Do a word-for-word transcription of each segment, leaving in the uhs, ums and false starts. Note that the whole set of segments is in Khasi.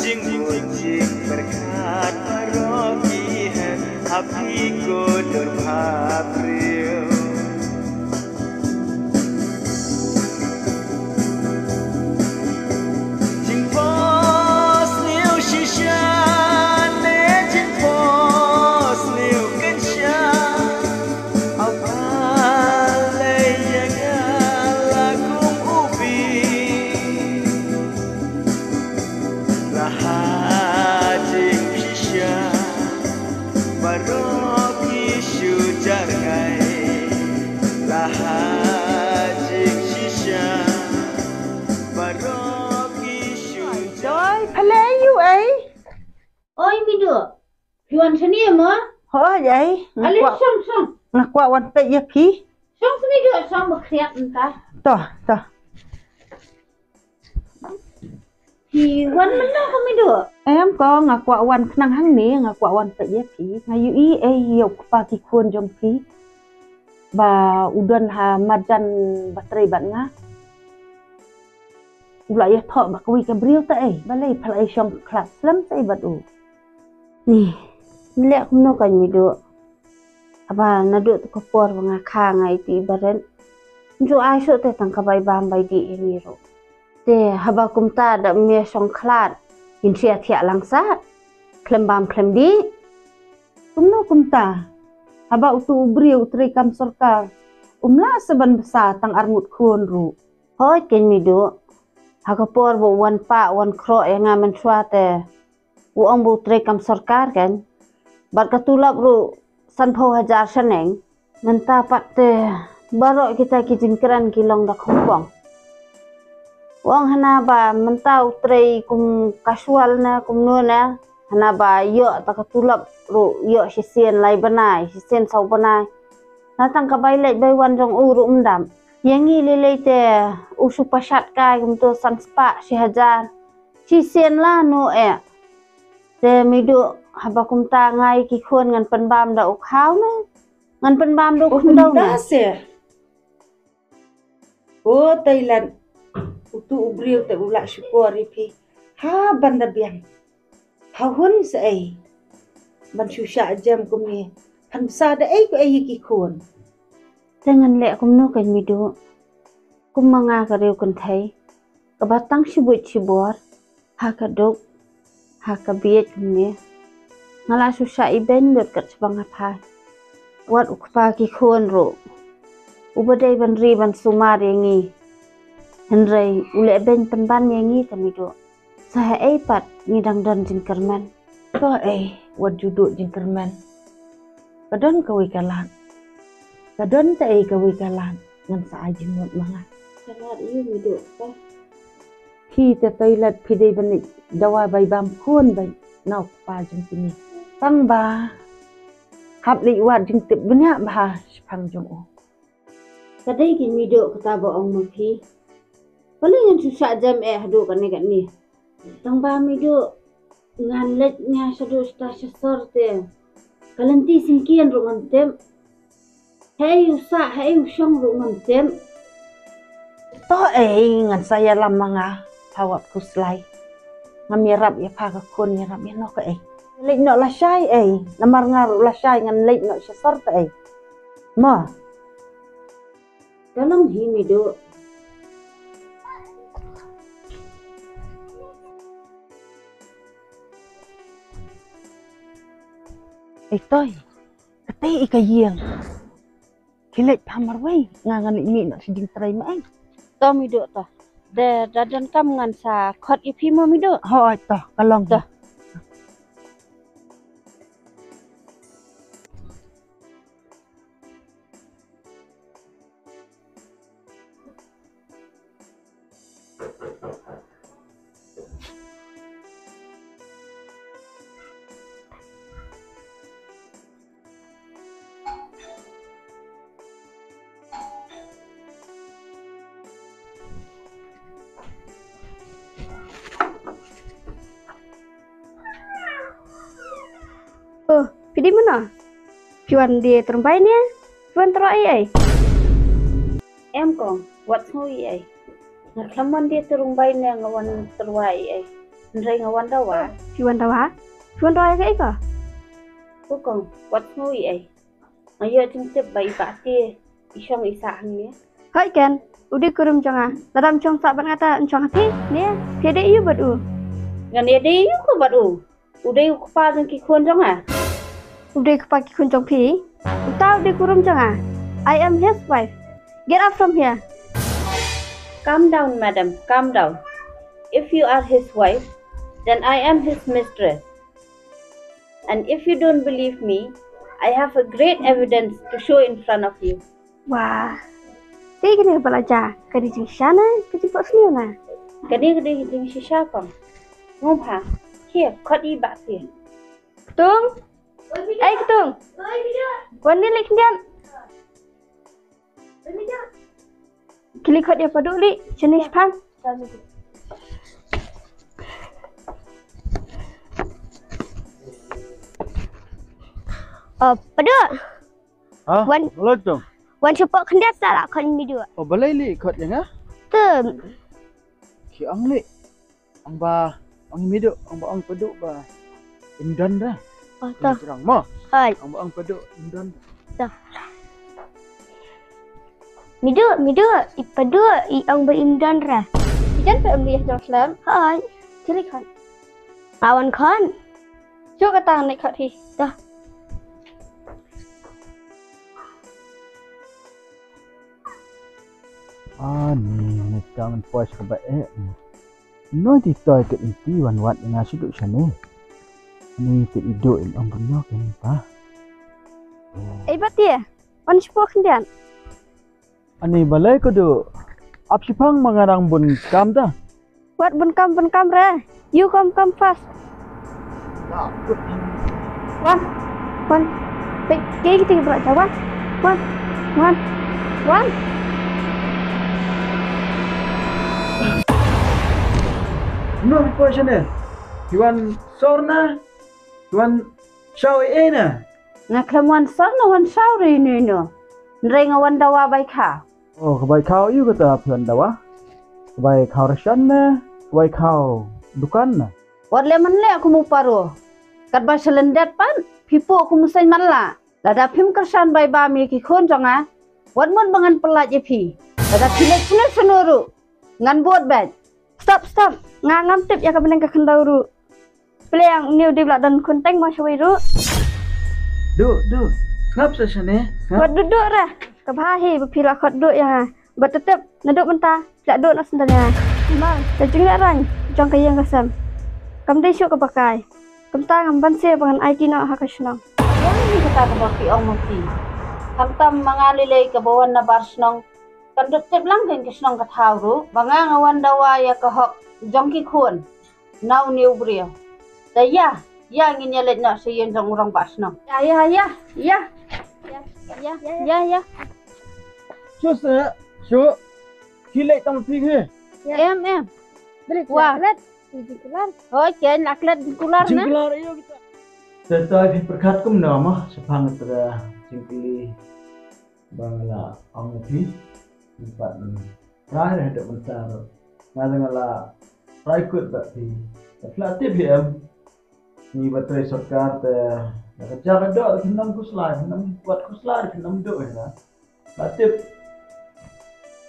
Jingmut jingpyrkhat baroh ki heh ha phi ko dur bhabriew. Jingpos sniew shisha ne jingpos sniew kynsha. Haba lei ïa nga la kum u bri. La ha jingshisha baroh ki shu jar ngai. La ha jingshisha baroh ki shu jar. Doi, pha leh aïu ei? Oi Miduh, phi wan shane mo? Hooid ei, nga Ale kwah, shong shong. Nga kwah wan peit ïa phi. Shong shane Miduh, shong ba khriat mynta. To, to. Phi wan mynno ko Miduh? Em ko, nga kwah wan khnang hangne, nga kwah wan peit ïa phi. Nga ïohi ei ïa u kpa ki khun jong phi ba u don ha marjan ba trei bad nga. U la ïathoh bad kawei ka briew te ei, balei pha la ïashong khlad slem te ei bad u? Ni, leh kumno ka Miduh? Haba naduh tu ka por ba nga kha nga iti barit, nju ai shuh te tang ka bai bam bai dih ïa ngi ruh. Te haba kumta da me shong khlad, in sia thiah lang sa, khlem bam khlem dih. Kumno kumta? Haba utu u briew u trei kam sorkar, um lah sa ban bsa tang arngut khun ruh. Hooid kein Miduh. Ha ka por ba u wan pah wan khroh ïa nga mynshuwa te u ong ba u trei kam sorkar kein. Bad ka tulop ruh sanphew hajar shaneng. Mynta pat te baroh kita ki jingkren ki long da khongpong. U ong hana ba mynta u trei kum casual ne kumno ne. Hana ba ïoh ta ka tulop ruh ïoh shisien lai bnai, shisien saw bnai. Na tang ka bai leit bai wan jong u ruh um dap. Ïa ngi lei lei te u shu pashat kai kumto san spah shi hajar. Shisien la no eh. Te Miduh haba kumta nga ïa ki khun ngan pynbam da u khaw ne? Ngan pynbam da u khyndew ne? Kumta se. O Thailand, utu u briew te u la shukor ïa phi. Ha ban da biang. Ha hun sa ei. Ban shu shah jem kumne. Phan bsa da ei ko ei ïa ki khun. Te ngan leh kumno kein Miduh. Kum ma nga ka riew kynthei. Kaba tang shibuit shibor. Ha ka duk, ha ka bieit kumne. Nga la shu shah ibeiñ lut kat shaba nga phai. Wat u kpa ki khun ruh. Uba dei ban ri ban sumar ïa ngi. Hynrei u leh beiñ pynban ïa ngi te Miduh. Sa ha ei pat ngi dang don jingkyrmen. To ei, wat ju duh jingkyrmen. Ka don kawei ka lad. Ka don te ei kawei ka lad. Ngan sa ai jingmut ma nga. Ka lad ïa u Miduh ka. Phi te toilet phi dei ban leit dawa bai bam khun bai na u kpa jong phi ne. Tang ba hap leit wad jingtip bniah bha shaphang jong u. Ka dei kein Miduh kata ba ong ma phi. Balei ngan shu shah jem eh haduh katne katne. Tang ba Miduh ngan leit nga shaduh shata shasor te. Ka lynti syngkien ruh ngam tip. Hei u sah, hei u shong ruh ngam tip. To ei ngan sa ïalam ma nga. Pha wat khuslai. Ngam ïarap ïa pha ka khun ïarap ïa no ka ei. Leit noh lashai ei. Namar nga ruh lashai ngan leit noh shasor te ei. Mo. Ka long hi Miduh. Ei Toi, kata i ka ïing. Ki leit pha marwei, nga ngan leit mih noh sha jingtrei ma ei. To Miduh to. Da, da donkam ngan sa khot ïa phi mo Miduh. Hooid to, ka long. To. Oh, phi dei mano? Phi wan die tyrbai ne? Phi wan troh ei ei? Em kong, wat sngew ei ei. Nga khlem wan die te rung bai ne nga wan tyrwa i ei. Hynrei nga wan dawa. Phi wan dawa? Phi wan dawa ïa kaei ko? Ko kong, wat sngew i ei. Nga ïoh jingtip ba i Bah Tie i shong i sah hangne. Hooid Ken, u dei kurum jong nga. Lada um shong sah bad nga te un shong ha phi ne? Phi ïadei aïu bad u? Ngan ïadei aïu ko bad u? U dei u kpa jong ki khun jong nga. U dei u kpa ki khun jong phi? Uta u dei kurum jong nga. I am his wife. Get up from here. Calm down, madam. Calm down. If you are his wife, then I am his mistress. And if you don't believe me, I have a great evidence to show in front of you. Wah. Te kane kaba la jia, ka dei jingshisha ne ka jingphohsniew? Kane ka dei jingshisha kong. Ngam ha. Khie, khot i Bah Tie. Ktung. Ei Ktung. Wan ne lei khyndiat. Ki leit khot ïa Padu lei, shane shaphang. Oh, Padu. Ha? Wan. Balei Ktung? Wan shu pok khyndiat sa la khot Midu. Oh, balei lei khot ïa nga? Te. Ki ong lei. Ong ba, ong Midu, ong ba, ong Padu ba im don ra. Oh, to. Ong ba, ong Padu im don. To. Midu, Midu, i Padu i ong ba im don ra. I don ba im lei jong slem. Hooid. Chili khot. Awan khot. Shu kata ngan leit khot hi. To. Ani, ni tang poi kaba eh. Noi ti toi ke inti wan wat nga shu duk shane. Ni ti idu in ong bunok in pa. Ei Bah Tie, wan shu pok khyndiat. Ani balei ko du. Ap shipang ma nga dang bun kam da. Wat bun kam bun kam re. You come come fast. Wan. Wan. Pei, kei kiti bra ja wan. Wan. Wan. Wan. No ko shane. Iwan sorna. Iwan shaw ena. Nga khlem wan sorna wan shaw re ino ino. Nrei nga wan dawa bai kha. Oh, ka bai khaw ïu kata phi wan dawa. Ka bai khaw ration ne, ka bai khaw dukan ne. Wat le man le kum u paro. Katba sha lyndet pat, phi puh kum u seng man la. Lada phim kyrshan bai bam ïa ki khun jong nga. Wat mut ba ngan pyllait ïa phi. Lada phi leit shano shano ruh. Ngan bud beit. Stop, stop. Nga ngam tip ïa ka bneng ka khyndew ruh. Pliang, une u dei ba la don khun teng mo shawei ruh. Duh, duh. Sngap sa shane. Sngap. Wat duh duh re. Ka bha hi ba phi la khot duh ïa nga. Bad tip tip naduh mynta phi la duh noh sendal ïa nga. Mal, ka jinglehraiñ jong ka ïing ka sem kam dei shuh kaba kai. Kumta ngam banse ba ngan aiti noh ha ka shnong. Ïa ni kata kaba phi ong ma phi. Khamtam ma nga lei lei kaba wan na bar shnong. Kan dep tip lang kein ka shnong ka thaw ruh ba nga nga wan dawa ïa ka hok jong ki khun na une u briew. Ta ïa, ïa ngin ïa leit noh sha ïing jong u rangbah shnong. Ïa, ïa, ïa, ïa. Ïa, ïa, ïa. Shu se, shu. Ki leit tang phi he. Em, em. Wah. Hoi, kein la klet jingkular na. Jingkular ïa kita. Te to phi pyrkhat kumno mo shaphang kata ka jingkylli. Ba nga la ong ïa phi, phi pat trai haduh mynta ruh. Nga la, nga la trai kut bad phi. Te phi la tip hi em. Ngi ba trei sorkar te, ka jaka doh te phin ym khuslai, phin ym wat khuslai, phin ym duh hi na. La tip.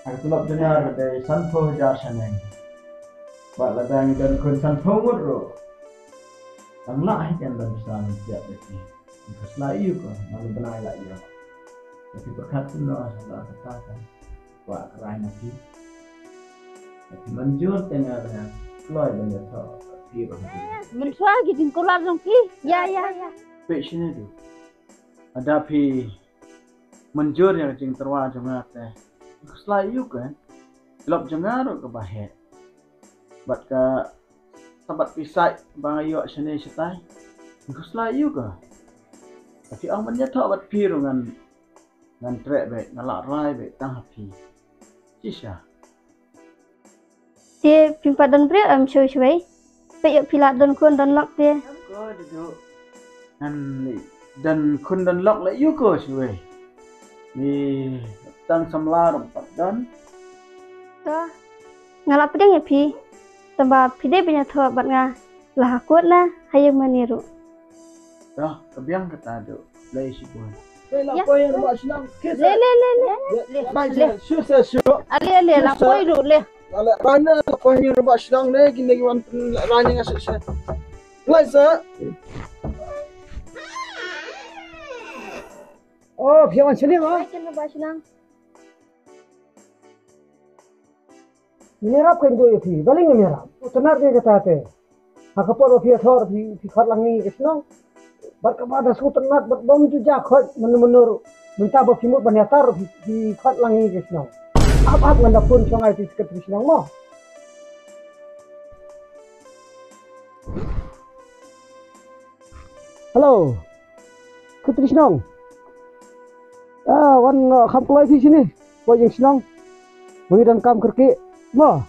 Ha ka tulop jong nga ruh dei sanphew hajar shaneng. Bad lada ngi don khun sanphew ngut ruh. Tang lah hi kan don pisa ngi piat da phi. Ngi khuslai ïa u ko, nga la bnai la ïa. Te phi pyrkhat kumno sa la kata ka. Kwah krai na phi. Te phi mynjur te nga da kloi ban ïathoh phi ruh. Mynshuwa ki jingkular jong phi. Ïa, ïa, ïa. Phi shane du. Lada phi mynjur ïa ka jingtyrwa jong nga te. Khuslai ïa u ko. Tulop jong nga ruh kaba heh. Bad ka sabat pisa ba nga ïoh shane shatai. Khuslai ïa u ko. Te phi ong ban ïathoh bad phi ruh ngan, ngan treh beit, nga lah rai beit tang ha phi. Shisha. Te phim pat don briew em shuh shuh. Peit ïoh phi la don khun don lok te. Ko duh duh. Ngan leit don khun don lok leit ïa u ko shuh. Ni tang samla ruh pat don. To. Nga la pdiang ïa phi. Tangba phi dei ban ïathoh bad nga la ha kot na ha ïing mane ruh. Dah, ka biang kata duh. Lai shi buan. Lai la poi ruh ba shnang. Le le le le. Lai shu sa shu. Ale ale la poi ruh le. Ala rana la poi ruh ba shnang ne kine ki wan rana nga sa sa. Lai sa. Oh, phi wan sini ma. Lai kine ba shnang. Ngi rap kan do ïa phi, baling ngi rap. Utanat ngi kata te. Ha ka por phi thor phi phi khot lang ngi ka shnong. Bad ka ba da su utanat bad bom ju ja khot menur menur. Mynta ba phi mut ban ïatar phi phi khot lang ngi ka shnong. Ap ap ngan da phone shong ai phi secretary shnong mo. Hello. Khuti shnong. Ah, wan uh, kham kloi phi sini. Ko jing shnong. Bagi dan kam kerki. Mo.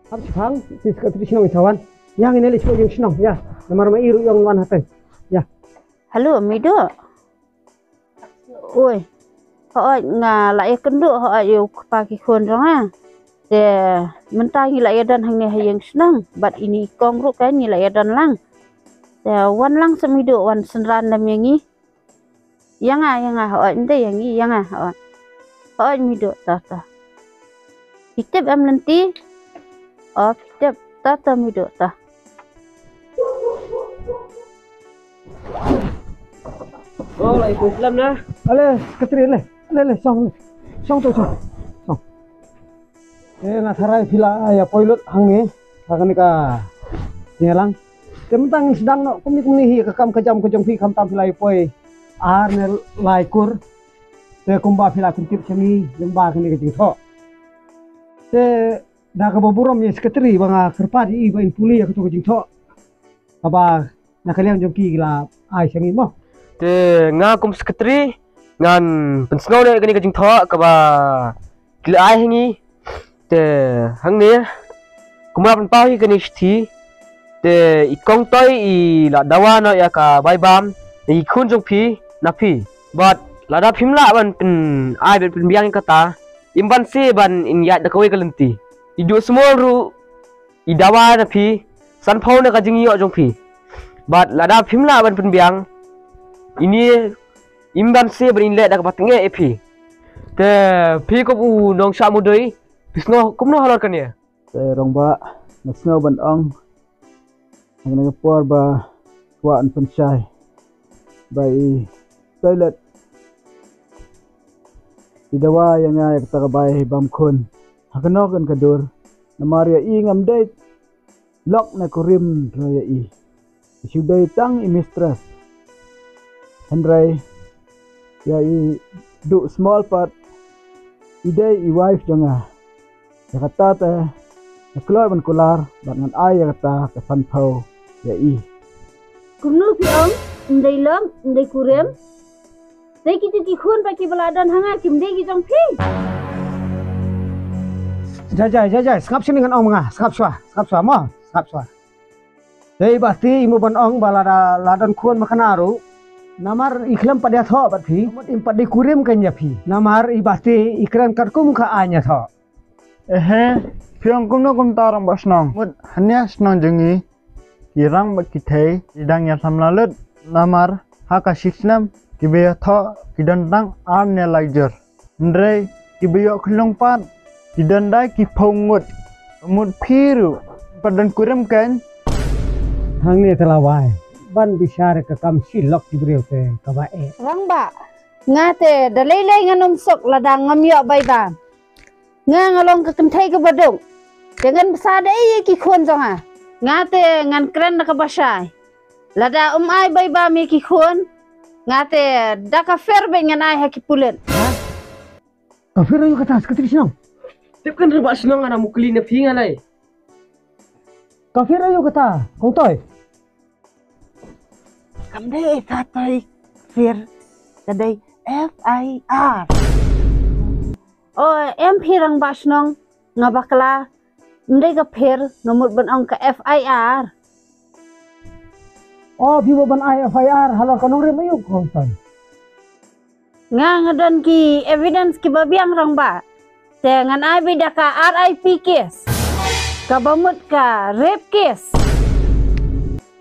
Kham sipang. Phi khuti shnong tawan. Yang ini leh ko jing shnong. Ya. Namar ma iru yang wan hatai. Ya. Hello, Mido. Oi. Hooid nga la ïa kynduh hooid ïa u kpa ki khun jong nga. Te mynta ngi la ïa don hangne ha ïing shnong bad ini i kong ruh kan ngi la ïa don lang. Te wan lang sa Mido wan synran da ïa ngi. Ïa nga ïa nga hooid ym dei ïa ngi ïa nga hooid. Hooid Mido ta ta. Phi tip em lynti. O phi tip ta ta Mido ta. Oh, lai pun film na. Ale, Katri le. Ale le, song. Song tu song. Song. Eh, nga tharai phi la ïa poi lut hangne. Ha kane ka. Nyalang. Te mynta ngi sdang noh kumne kumne hi ka kam ka jam ka jong phi khamtam phi la ïa poi. Ar ne lai kur. Te kumba phi la kyntip sha ngi lyngba kane ka jingthoh. Te da kaba burom ïa secretary ba nga kyrpad ïa i ba in pule ïa kato ka jingthoh. Kaba na ka liang jong ki la ai sha ngi mo. Te nga kum secretary ngan pynsngew ïa kane ka jingthoh kaba ki la ai ha ngi. Te hangne kumba pynpaw hi kane shithi. Te i kong Toi i la dawa noh ïa ka bai bam na i khun jong phi na phi. Bad lada phim lah ban pyn ai ban pynbiang ïa kata im ban se ban in ïaid da kawei ka lynti. I duh smol ruh i dawa na phi sanphew na ka jingïoh jong phi. Bad lada phim lah ban pynbiang ini im ban se ban in leh da kaba tnge ïa phi. Te phi kum u nongshah mudui phi sngew kumno halor kane. Te Rangbah nga sngew ban ong. Ha kane ka por ba kwah yn pynshai ba i toilet i dawa ïa nga ïa kata ka bai bam khun. Ha kano kan ka dur namar ïa i ngam dei lok na kurim ro ïa i. I shu dei tang i mistress. Hynrei ïa i duh small part i dei i wife jong nga. Ïa kata te nga kloi ban kular bad ngan ai ïa kata ka sanphew ïa i. Kumno phi ong? Ym dei lok, ym dei kurim. Dei kito ki khun pat kiba la don ha nga kim dei ki jong phi. Jai jai jai jai sngap shini ngan ong ma nga sngap shwa sngap shwa mo sngap shwa. Dei ba te i mut ban ong ba lada la don khun ma kane ruh. Namar i khlem pat ïathoh bad phi. Mut im pat dei kurim kan ïa phi. Namar i ba te i kren katkum ka aiñ ïathoh. Ehe, phi ong kumno kumta Rangbah shnong. Mut hane shnong jong ngi ki rang bad ki thei ki dang ïa samla lut. Namar ha ka shi snem kiba ïathoh ki don tang ar ne lai jur. Hynrei kiba ïoh khyllung pat ki don dei ki phew ngut. Mut phi ruh pat don kurim kan. Hangne te la wai ban bishar ka kam shi lok ki briew te kaba eh. Rangbah, nga te da lei lei ngan ym suk lada ngam ïoh bai bam. Nga nga long ka kynthei kaba duk. Te ngan bsa da ei ïa ki khun jong nga. Nga te ngan kren da kaba shai. Lada um ai bai bam ïa ki khun nga te da ka fer bad ngan ai ha ki pulit. Ka fer aïu kata secretary shnong? Tip kan Rangbah shnong nga na mukli na phi nga lai. Ka fer aïu kata kong Toi? Kam dei ïa kata i fer ka dei F I R. O em phi Rangbah shnong nga bakla. Ym dei ka fer nga mut ban ong ka F I R. O phi ba ban ai F I R halor ka nongrim aïu kong Toi? Nga nga don ki evidence kiba biang Rangbah. Te ngan ai beit da ka R I P case. Kaba mut ka rape case.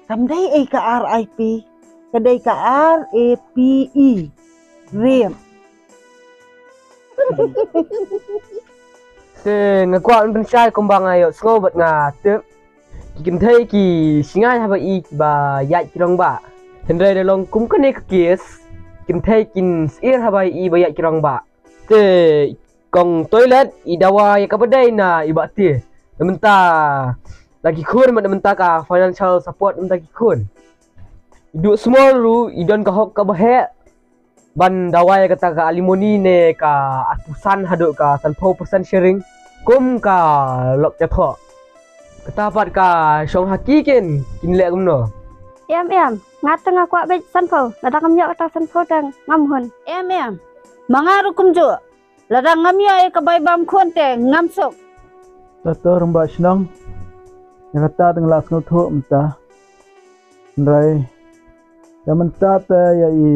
Kam dei ei ka R I P, ka dei ka R A P E. Rape. Te nga kwah ban pynshai kumba nga ïohsngew bad nga tip, ki kynthei ki shngaiñ haba i kiba ïaid ki rangbah. Hynrei da long kum kane ka case, ki kynthei kin syier haba i ba ïaid ki rangbah. Te kong Toilet i dawa ïa kaba dei na i Bah Te. Na mynta la ki khun, na mynta ka financial support na mynta ki khun. I Duh Small ruh i don ka hok kaba heh ban dawa ïa kata ka alimony ne ka arphew san haduh ka sanphew percent sharing kum ka lok ïathoh. Kata pat ka shong ha ki, kin kin leh kumno? Em em, nga te nga kwah beit sanphew, lada ngam ïoh kata sanphew te ngam hun. Em em, ma nga ruh kumjuh, lada ngam ïoh ïa ka bai bam khun te ngam suk. Tato rangbah shnong, ïa kata te nga la sngewthuh mynta. Hynrei ïa mynta te ïa i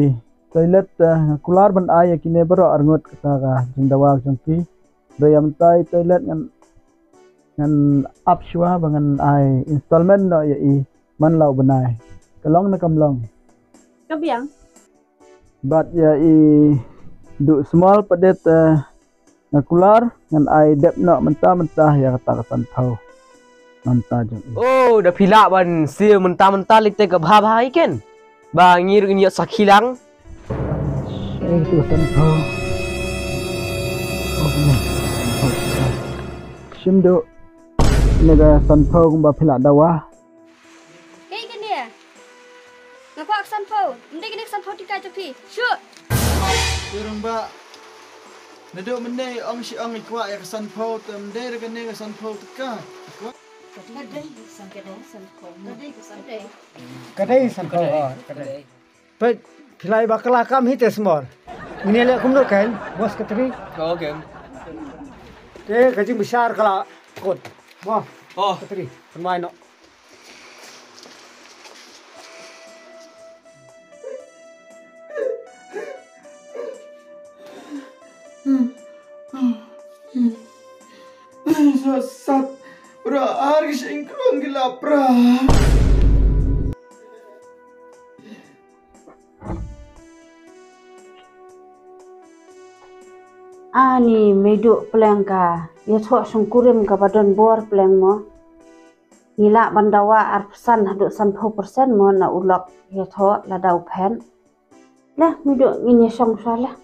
Toilet te nga kular ban ai ïa kine baroh arngut kata ka jingdawa jong ki. Hynrei ïa mynta i Toilet ngan, ngan ap shuwa ba ngan ai installment noh ïa i man la u bnai. Ka long ne kam long? Ka biang. Bad ïa i Duh Small pat de te nga kular ngan ai dep noh mynta mynta ïa kata ka sanphew. Mynta jong i. Oh, da phi lah ban siew mynta mynta lei te ka bha bha i ken. Ba ngi ruh ngin ïoh sakhi lang. Ei, tu ka sanphew. Shim Duh. Ïa ka sanphew kumba phi la dawa. Kaei kane? Nga kwah ka sanphew. Ym dei kane ka sanphew tyngka jong phi. Shuh. Te rangbah, naduh mynne ong shi ong i kwah ïa ka sanphew, te ym dei re kane ka sanphew tyngka. Ka dei ka sanphew. Ka dei ka sanphew. Ka dei sanphew. Oh, ka dei. Peit, phi la ïa bakla kam hi te Small. Ngin ïa leh kumno kein, Boss Katri? Okay. Te ka jingbishar ka la kut. Mo. Oh. Katri, pynwai noh. Sat, pra ar ki sheng krong ki la pra. Ani Meiduh pleng ka ïathoh shongkurim kaba don bor pleng mo. Ngi lah ban dawa arphew san haduh sanphew percent mo na u lok ïathoh lada u phet. Leh Meiduh ngin ïa shong shuwa leh.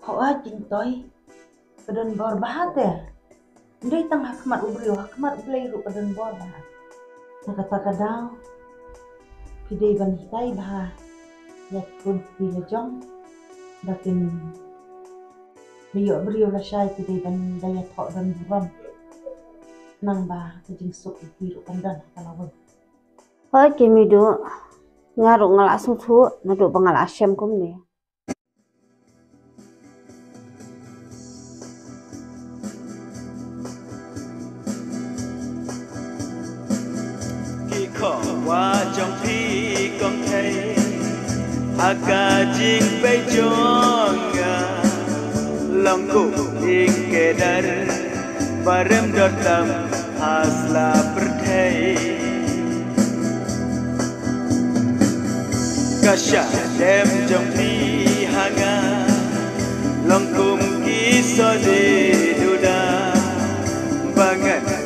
Hooid Jingtoi, ka don bor bha te. Ym dei tang ha khmat u briew, ha khmat U Blei ruh ka don bor bha. Na kata ka daw phi dei ban hikai bha ïa ki khun kti la jong. Ba kin da ïoh briew lashai phi dei ban da ïathoh don burom. Nang ba ka jingsuk ïa phi ruh kan don ha ka lawei. Hooid ki Meiduh, nga ruh nga la sngewthuh naduh ba nga la shem kumne. Ki khawwa jong phi kong thei ha ka jingpeit jong nga, long kum ïing kedar ba rem dor tam ha sla pyrthei. Ka shah dem jong phi ha nga long kum ki sode duda ba ngan